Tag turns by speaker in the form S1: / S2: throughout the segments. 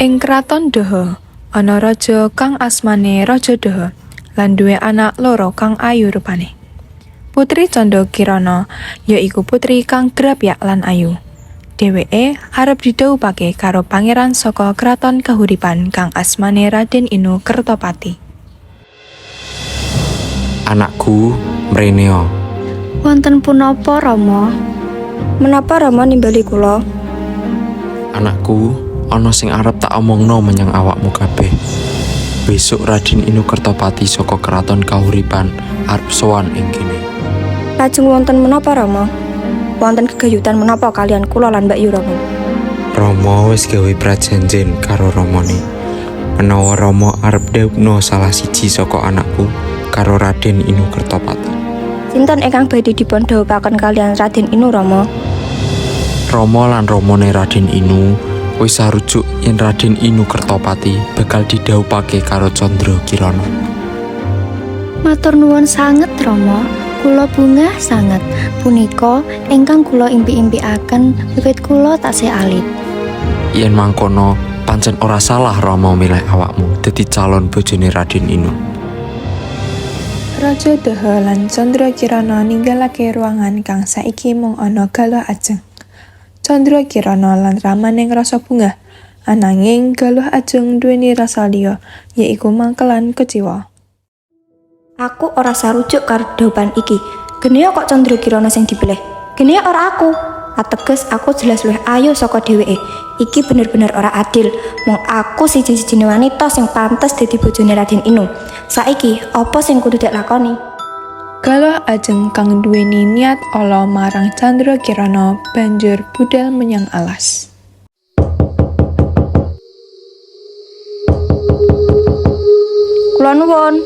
S1: Ing Kraton Daha ana raja kang asmane Raja Daha lan duwe anak loro kang ayu rupane. Putri Candra Kirana ya iku putri kang grapyak lan ayu. Dheweke arep didhawuhake karo pangeran saka Kraton Kahuripan kang asmane Raden Inu Kertapati.
S2: Anakku, mreneo.
S3: Wonten punapa, Rama?
S4: Menapa Rama nimbali kula?
S2: Anakku, ana sing arep tak omongno menyang awakmu kabeh. Besok Raden Inu Kertapati saka Kraton Kahuripan arep sowan ing kene.
S4: Lajeng wonten menapa, Rama? Wonten gegayutan menapa kalian kula lan Mbak Yu Rama?
S2: Rama wis gawe prajanjen karo ramane. Menawa Rama arep dhawupno salah siji saka anakku karo Raden Inu Kertapati.
S4: Sinten ingkang badhe dipun dhawuhaken kalian Raden Inu, Rama?
S2: Rama lan ramane Raden Inu wis sarujuk yen Raden Inu Kertapati bakal didhawuhake karo Candra Kirana.
S3: Matur nuwun sanget, Rama. Kula bungah sanget. Punika ingkang kula impi-impikaken wiwit kula taksih alit.
S2: Yen mangkono, pancen ora salah Rama milih awakmu dadi calon bojone Raden Inu.
S1: Raja Daha lan Candra Kirana ninggalake ruangan kang saiki mung ana Galuh Ajeng. Candra Kirana lan ramane ngrasa bungah, ananging Galuh Ajeng duweni rasa liya, yaiku mangkel lan kecewa.
S4: Aku ora sarujuk karo dhawupan iki. Genea kok Candra Kirana sing dipilih. Genea ora aku. Ateges aku jelas luwih ayu saka dheweke. Iki bener-bener ora adil. Mung aku siji-sijine wanita sing pantes dadi bojone Raden Inu. Saiki apa sing kudu dak lakoni?
S1: Galuh Ajeng kang duweni niat ala marang Candra Kirana banjur budal menyang alas.
S4: Kula nuwun.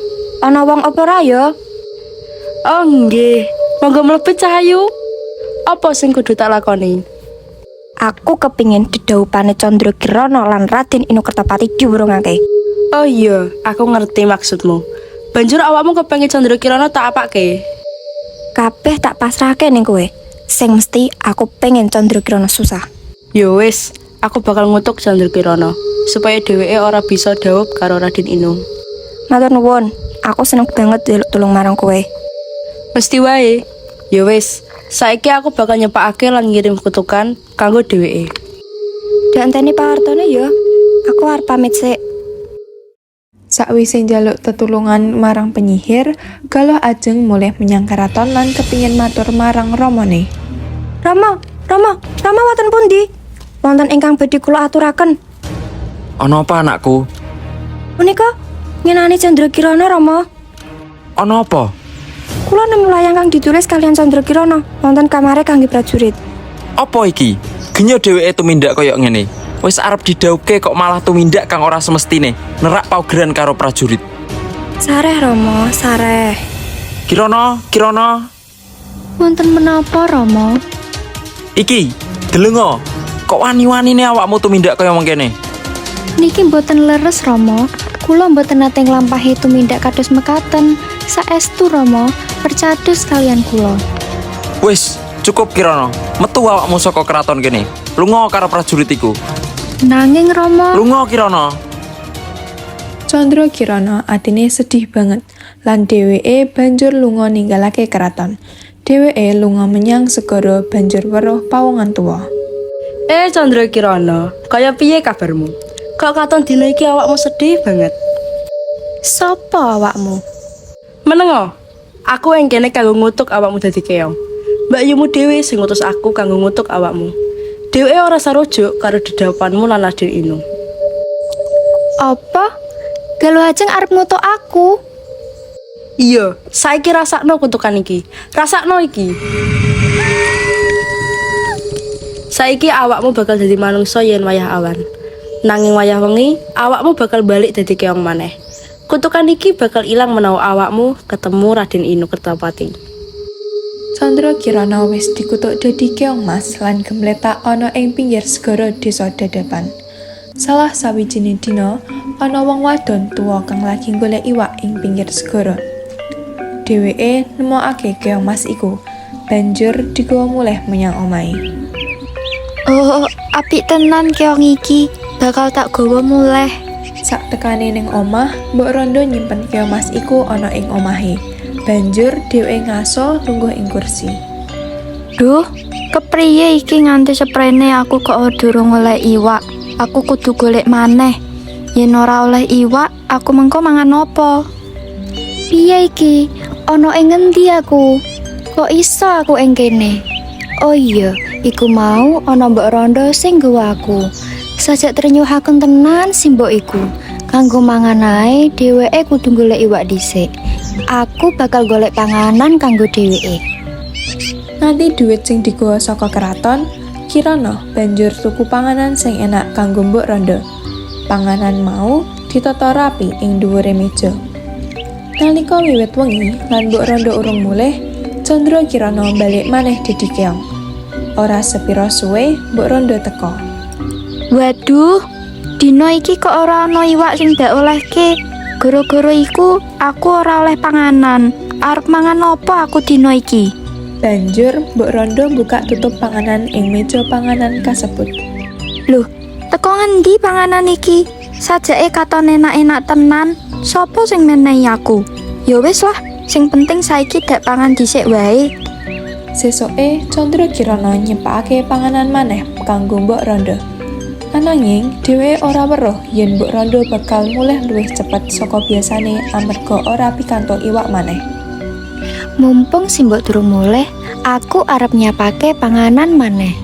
S4: Ana wong apa ora ya?
S5: Oh nggih, monggo mlebet Cahayu. Apa sing kudu tak lakoni?
S4: Aku kepingin dedhawupane Candra Kirana lan Raden Inu Kertapati diwurungake.
S5: Oh iya, aku ngerti maksudmu. Banjur awakmu kepengin Candra Kirana tak apake?
S4: Kabeh tak pasrahke ning kowe. Sing mesti aku pengen Candra Kirana susah.
S5: Ya wis, aku bakal ngutuk Candra Kirana supaya dheweke ora bisa dhawup karo Raden Inu.
S4: Matur nuwun, aku seneng banget njaluk tulung marang kowe.
S5: Mesti wae. Ya wis, saiki aku bakal nyepakake lan ngirim kutukan kanggo dheweke.
S4: Dak enteni pawartone ya. Aku arep pamit sik.
S1: Sakwise njaluk tetulungan marang penyihir, Galuh Ajeng mulih menyang keraton lan kepingin matur marang ramane.
S4: Rama, Rama, Rama wonten pundi? Wonten ingkang badhe kula aturaken.
S2: Ana apa anakku?
S4: Punika ngenani Candra Kirana, Rama.
S2: Ana apa?
S4: Kula nemu layang kang ditulis kalian Candra Kirana wonten kamare kangge prajurit.
S2: Apa iki? Genyo dheweke tumindak koyo ngene. Wis arep didhawuhke kok malah tumindak kang ora semestine, nerak paugeran karo prajurit.
S4: Sareh, Rama, sareh.
S2: Kirana, Kirana,
S3: Wonten menapa, Rama?
S2: iki delengo. Kok wani-wanine awakmu tumindak kaya mengkene?
S3: Niki mboten leres, Rama. Kula mboten nate nglampahi tumindak kados mekaten. Saestu, Rama, percados kalian kula.
S2: Wis, cukup Kirana. Metu awakmu saka keraton kene. Lunga karo prajurit iku.
S3: Nanging Rama,
S2: Lunga Kirana.
S1: Candra Kirana atine sedih banget lan dheweke banjur lunga ninggalake keraton. Dheweke lunga menyang segara banjur weruh pawongan tuwa.
S5: Eh Candra Kirana, kaya piye kabarmu? Kok katon dina iki awakmu sedih banget?
S3: Sapa awakmu?
S5: Menengo, aku ing kene kanggo ngutuk awakmu dadi keong. Mbakyumu dhewe sing ngutus aku kanggo ngutuk awakmu. Dheweke ora sarujuk karo dedhawupanmu lan Raden Inu.
S3: Apa? Galuh Ajeng arep ngutuk aku.
S5: Iya, saiki rasakno kutukan iki. Rasakno iki. Saiki awakmu bakal dadi manungsa yen wayah awan. Nanging wayah wengi, awakmu bakal balik dadi keong maneh. Kutukan iki bakal ilang menawa awakmu ketemu Raden Inu Kertapati.
S1: Candra Kirana wis dikutuk dadi keong mas lan gemletak ana ing pinggir segara desa Dadapan. Salah sawijine dina, ana wong wadon tuwa kang lagi golek iwak ing pinggir segara. Dheweke nemokake keong mas iku, banjur digawa mulih menyang omahe.
S3: Oh, apik tenan keong iki. Bakal tak gawa muleh.
S1: Sak tekane ning omah, Mbok Rondo nyimpen keong mas iku ana ing omahe. Banjur dheweke ngaso lungguh ing kursi.
S3: Duh, kepriye iki nganti seprene aku kok durung oleh iwak. Aku kudu golek maneh. Yen ora oleh iwak, aku mengko mangan opo? Piye iki? Ana ing ngendi aku? Kok iso aku ing kene? Oh iya, iku mau ana Mbok Rondo sing nggawa aku. Sajak trenyuhaken tenan si mbok iku. Kanggo mangan ae dheweke kudu golek iwak dhisik. Aku bakal golek panganan kanggo dheweke.
S1: Nganti dhuwit sing digawa saka keraton, Kirana banjur tuku panganan sing enak kanggo Mbok Rondo. Panganan mau ditata rapi ing dhuwure meja. Nalika wiwit wengi lan Mbok Rondo urung mulih, Candra Kirana balik maneh dadi keong. Ora sepira suwe, Mbok Rondo teka.
S3: Waduh, dina iki kok ora ana iwak sing dak olehke. Gara-gara iku aku ora oleh panganan. Arep mangan apa aku dina iki?
S1: Banjur Mbok Rondo buka tutup panganan ing meja panganan kasebut.
S3: Loh, teko ngendi panganan iki? Sajake katon enak-enak tenan. Sopo sing menehi aku? Ya wis lah, sing penting saiki dak pangan dhisik wae.
S1: Sesoke Candra Kirana nyepakake panganan maneh kanggo Mbok Rondo. Ananging dheweke ora weruh yen Mbok Rondo bakal mulih luwih cepet saka biasane amarga ora pikantuk iwak maneh.
S3: Mumpung si mbok durung mulih, aku arep nyiapake panganan maneh.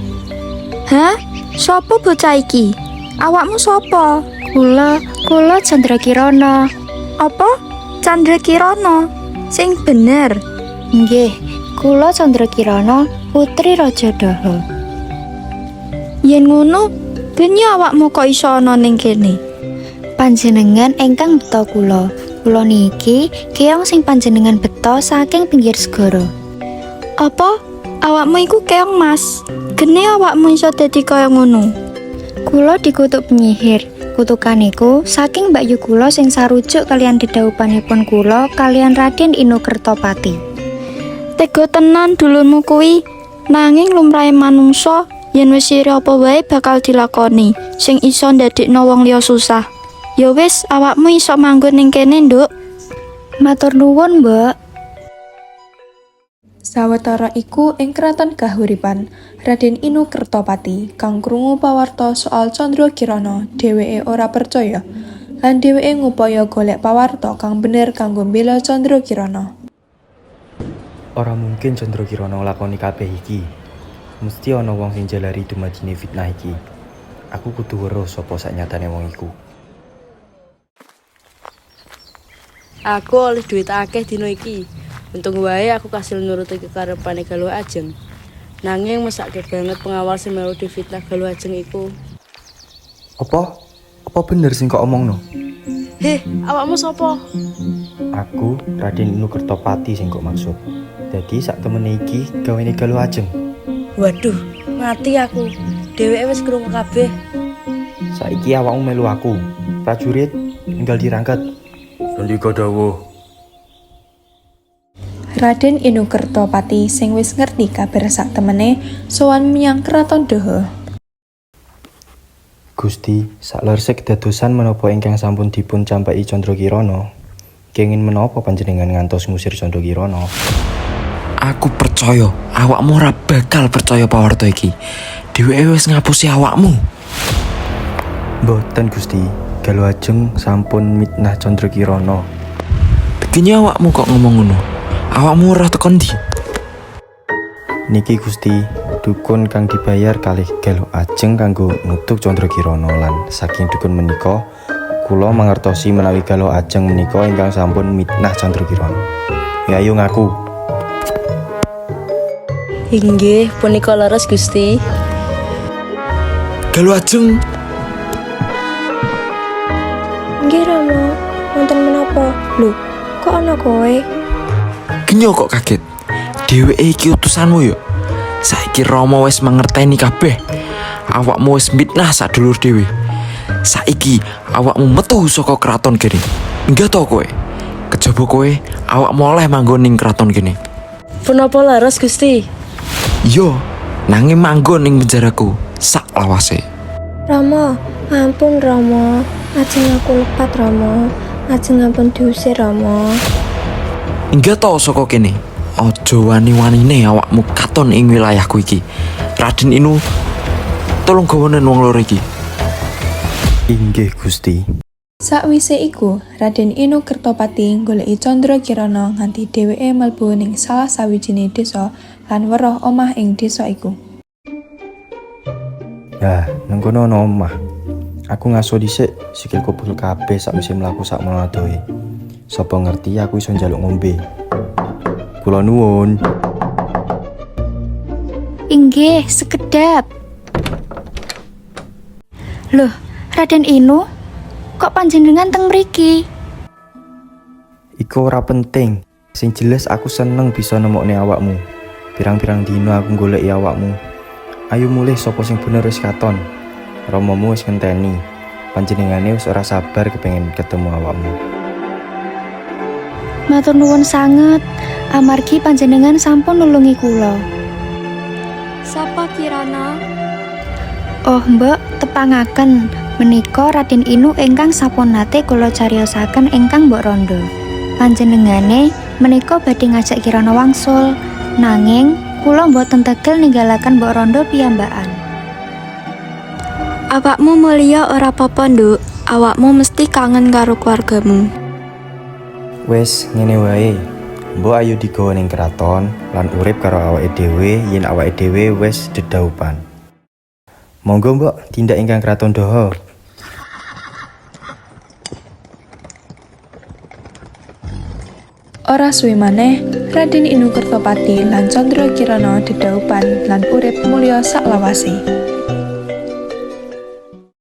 S3: Hah? Sopo bocah iki? Awakmu sopo? Kula, kula Candra Kirana. Apa? Candra Kirana? Sing bener. Nggih, kula Candra Kirana, putri Raja Daha. Yen ngono, geni awakmu kok iso ana ning kene? Panjenengan ingkang beto kula. Kula niki keong sing panjenengan beto saking pinggir segara. Apa? Awakmu iku keong, Mas? Gene awakmu iso dadi kaya ngono? Kula dikutuk penyihir. Kutukan iku saking mbakyu kula sing sarujuk kaliyan dedhawupanipun kula kaliyan Raden Inu Kertopati. Tega tenan dulurmu kuwi. Nanging lumrahe manungsa yen wis iri apa wae bakal dilakoni sing iso ndadekno wong liya susah. Ya wis, awakmu iso manggon ning kene, Nduk. Matur nuwun, Mbok.
S1: Sawetara iku ing Kraton Kahuripan, Raden Inu Kertopati kang krungu pawarta soal Candra Kirana, dheweke ora percaya. Lan dheweke ngupaya golek pawarta kang bener kanggo mbela Candra Kirana.
S6: Ora mungkin Candra Kirana nglakoni kabeh iki. Mesti ana wong sing jalari dumadine fitnah iki. Aku kudu weruh sapa saknyatane wong iku.
S5: Aku oleh duit akeh dina iki. Untung wae aku kasil nuruti kekarepane Galuh Ajeng. Nanging mesake banget pengawal sing melu difitnah Galuh Ajeng iku.
S6: Apa? Apa bener sing kok omongno?
S5: Heh, awakmu sapa?
S6: Aku Raden Inu Kertopati sing kok maksud. Dadi sak temene iki gawene Galuh Ajeng.
S5: Waduh, mati aku. Dheweke wis krungu kabeh.
S6: Saiki awakmu melu aku. Prajurit, enggal dirangket.
S7: Sandika dawuh.
S1: Raden Inu Kertopati sing wis ngerti kabar sak temene sowan menyang Kraton Daha.
S6: Gusti, saklerse kedadosan menapa ingkang sampun dipun campaki Candra Kirana? Kenging menapa panjenengan ngantos ngusir Candra Kirana?
S2: Aku percaya awakmu ora bakal percaya pawarta iki. Dheweke wis ngapusi awakmu.
S6: Mboten Gusti, Galuh Ajeng sampun mitnah Candra Kirana.
S2: Begini awakmu kok ngomong ngono? Awakmu ora teko ndi?
S6: Niki Gusti, dukun kang dibayar kalih Galuh Ajeng kanggo ngutuk Candra Kirana lan saking dukun menika kula mangertosi menawi Galuh Ajeng menika ingkang sampun mitnah Candra Kirana. Ya ayo ngaku.
S5: Inggih, punika leres Gusti.
S2: Galuh Ajeng,
S4: Nggih Rama, wonten menapa? Lho, kok ana kowe?
S2: genyo kok kaget. Dheweke iki utusanmu yo. Saiki Rama wis mangerteni kabeh. Awakmu wis mitnah sadulur dhewe. Saiki awakmu metu saka kraton kene. Enggak to kowe? Kejaba kowe, awakmu oleh manggon ning kraton kene.
S5: Punapa leres Gusti?
S2: Yo, nanging manggon ning penjaraku sak lawase.
S4: Rama,
S8: Ampun Rama, ajeng aku lepat Rama, ajeng ampun diusir Rama.
S2: Enggak to saka kene. Aja wani-wanine awakmu katon ing wilayahku iki. Raden Inu, tolong gawanen wong loro iki.
S6: Inggih Gusti.
S1: Sakwise iku, Raden Inu Kertopati nggoleki Candra Kirana nganti dheweke mlebu ning salah sawijine desa lan weruh omah ing desa iku.
S6: Nah, nang kono ana omah. Aku ngaso dhisik, sikilku pegel kabeh sakwise mlaku sakmono adohe. Sapa ngerti aku iso njaluk ngombe. Kula nuwun.
S3: Inggih, sekedap. Loh, Raden Inu, kok panjenengan teng mriki?
S6: Iku ora penting. Sing jelas aku seneng bisa nemokne awakmu. Pirang-pirang dino aku goleki awakmu. Ayo mulih sapa sing bener wis katon. Ramamu wis ngenteni. Panjenengane wis ora sabar kepengin ketemu awakmu.
S3: Matur nuwun sanget, amargi panjenengan sampun nulungi kula.
S4: Sapa Kirana?
S3: Oh, Mbok, tepangaken. Menika Raden Inu ingkang sampun nate kula cariyosaken ingkang Mbok Rondo. Panjenengane menika badhe ngajak Kirana wangsul. Nanging kula mboten tegel ninggalaken Mbok Rondo piyambakan.
S8: Awakmu mulya ora apa-apa, Nduk. Awakmu mesti kangen karo keluargamu.
S6: Wes ngene wae. Mbok ayo digawa ning kraton lan urip karo awake dhewe yen awake dhewe wis dedaupan. Monggo mbok tindak ingkang kraton Daha.
S1: Ora suwe maneh, Raden Inu Kertopati lan Candra Kirana dedaupan lan urip mulya saklawase.